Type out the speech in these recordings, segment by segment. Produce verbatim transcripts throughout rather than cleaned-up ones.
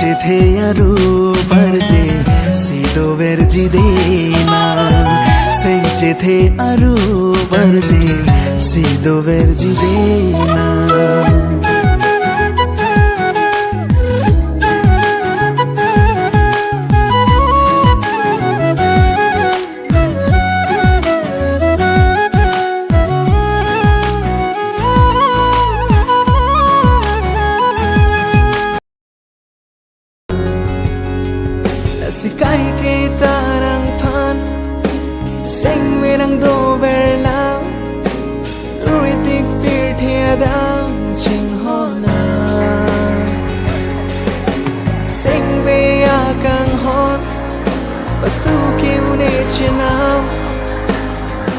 Chethe aru barje si doverji dena, seng chethe aru barje si doverji dena. Lasi kaike ta nangphan sengve nangdover lang, uritik pirthe adang chinghon lang. Sengve akanghon patu ke-une chenam,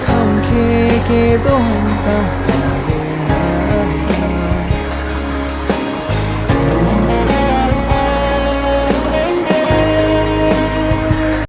kham ke kedo